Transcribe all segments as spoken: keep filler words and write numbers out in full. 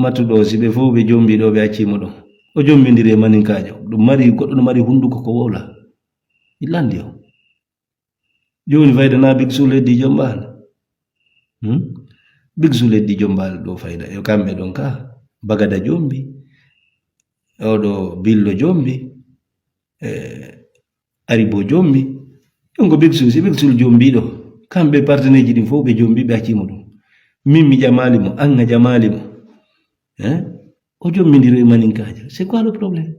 matuɗo, si ɓe fof ɓe jombi ɗo, ɓe accii mo ɗo. O jombindiri e maninkaajo. Ɗum mari, goɗɗo no mari hunnduko ko wowla. Illandi o. Jooni fayda na Big Soul heddi Jombaali. Hmm? Big Soul heddi Jombaali ɗo fayda. Yo kamɓe ɗon ka. Bagada jombi. Oɗo Billo jombi. Eh, Ari bo jombi. Ɗum ko Big Soul. Si Big Soul jombi ɗo. Kamɓe partenaire ji ɗin fof ɓe jombi, ɓe accii mo ɗum. Min mi ƴamaali mo, an a ƴamaali mo. Hein? O jombindiro e maninkaajo. C'est quoi le problème?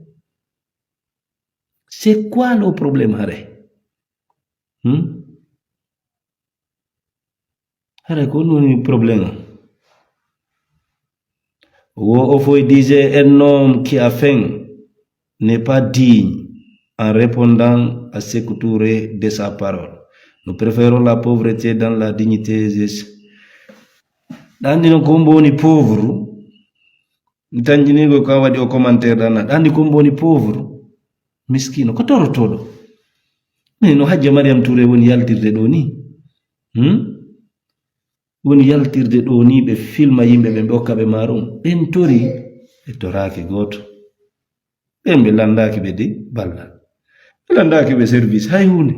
C'est quoi le problème hare? Hmm? Hare ko ɗum woni problème o. Wo o foy disait, un homme qui a faim n'est pas digne en répondant à Sékou Touré de sa parole. Nous préférons la pauvreté dans la dignité. Ɗan ɗino ko mbo woni pauvre. Mi tanjiniigo ko a waɗi o commentaire ɗan na. Ɗan ɗi ko mbo woni pauvre. Miskino, ko torotoɗo. Min no Hajja Mariam Touré woni yaltirde ɗo ni. Hmm? Woni yaltirde ɗo ni, ɓe filma yimɓe ɓe, ɓe okka ɓe maarum. Ɓen tori, ɓe toraaki gooto. Ɓen ɓe landaaki ɓe de ballal. Ɓe landaaki ɓe service, hay huunde.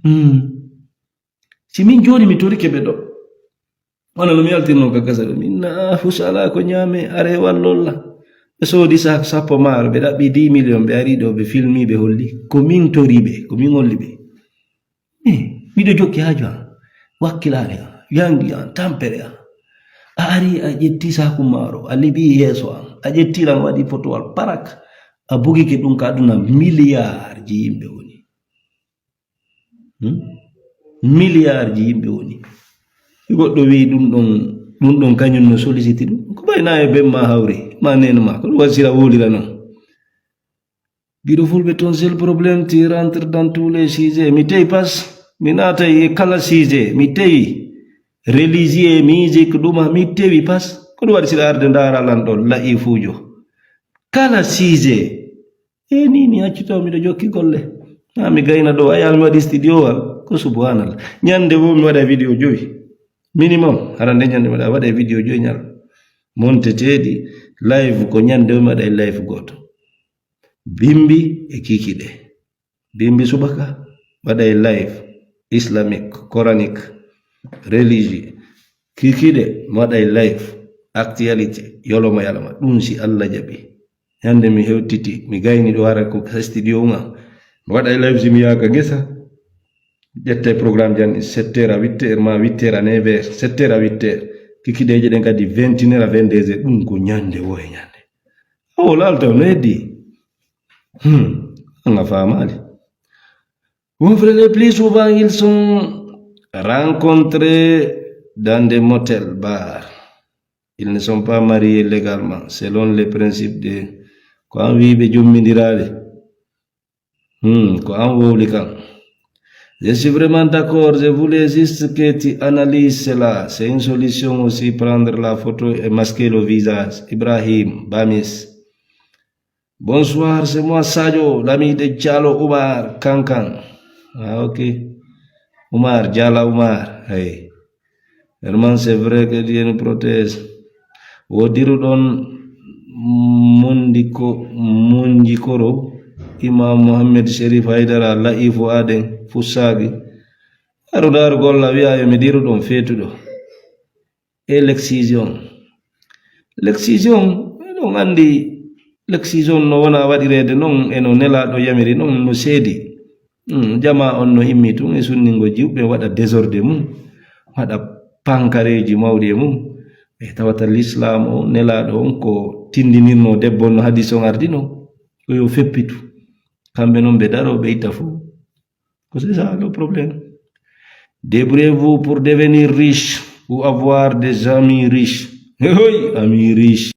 Hmm. Si min jooni mi torike ɓe ɗo. Wona no mi yaltirno ka gasa ɗo. Min na fusa ala ko ñaame, are wallolla. Ɓe soodi sac sappo maaro, ɓe ɗaɓɓi dix millions, ɓe ari ɗo, ɓe filmi, ɓe holli. Ko min tori ɓe, ko min holli ɓe. Eh, miɗo jokki haaju an, wakkilaare an, yangi an, tampere an. A ari a ƴetti saaku maaro, a liɓi yeeso an, a ƴetti lan waɗi fotowal parak, a bugike ɗum ka aduna, miliyaarji yimɓe woni. Hmm? Miliyaarji yimɓe woni. Si goɗɗo wi'i ɗum ɗon, ɗum ɗon kañum no sollicite ɗum. Ko ɓay na e ben ma hawri, ma neno ma, ko ɗum wasira wolira non. Guido Fulɓe ton, c'est le problème, tu rentres dans tous les sujets. Mi tawi pas, mi naata e kala sujet, mi tawi religieux, musique, ɗuma, mi tawi pas. Ko ɗum waɗi siɗa arde ndaara lan ɗon, la'ifuujo. Kala sujet. E ni mi accito, miɗo jokki golle. Ha mi gayna ɗo, a yaha mi waɗi studio wal, ko subhanallah. Ñande wo mi waɗa vidéo joyi. Minimum, harande ñande mi waɗa, waɗa vidéo joyi ñal. Monteteeɗi, live ko ñande wo mi waɗa e live gooto. Bimbi e kikiɗe. Bimbi subaka, waɗay live, islamique, coranique, religieux. Kikiɗe, waɗay live, actualité, yoloma yalama. Ɗum si Allah jaɓi. Ñande mi hewtiti, mi gayni ɗo hara ko studio ma. Mi waɗay live si mi yaaka gesa. Ƴettay programme jan sept heures à huit heures, ma huit heures à neuf heures, sept heures à huit heures. Kikiɗeje ɗen kadi vingt et une heures à vingt-deux heures, ɗum ko ñande wo e ñande. O laalta no heddi. Hmm, anga faamaali. Mon frère, le plus souvent, ils sont rencontrés dans des motels, bars. Ils ne sont pas mariés légalement, selon les principes de, ko an wi'i ɓe jombindiraali. Hmm, ko an wowli kan. Je suis vraiment d'accord, je voulais juste que tu analyses cela. C'est une solution aussi, prendre la photo et masquer le visage. Ibrahim Bamis. Bonsoir, c'est moi Sadio, l'ami de Diallo Oumar Kankan. Ah, ok. Oumar, Diallo Oumar. Hey. Vraiment, c'est vrai que Dieu nous protège. Wo diruɗon Mondi ko, Monji Koro, Imam Mohammed Sherif Haydara, La'ifu Aden, Fussagi. Aru daaru golla wi'a yo mi diruɗon feetuɗo. E l'excision. L'excision, eɗon anndi l'excision no wona waɗireede non, e no Nelaaɗo yamiri non, no seedi. Hmm, jama on no immi tun e sunningo jiwɓe, waɗa désordre mum, waɗa pankareeji mawɗi e mum. E tawata l'islam o, Nelaaɗo on, ko tindinirno debbo on no hadis on ardino, ko yo feppitu. Kamɓe non ɓe daro, ɓe itta fof. Ko c'est ça le problème. Débrouillez-vous pour devenir riche ou avoir des amis riches. Hoy, amis riches.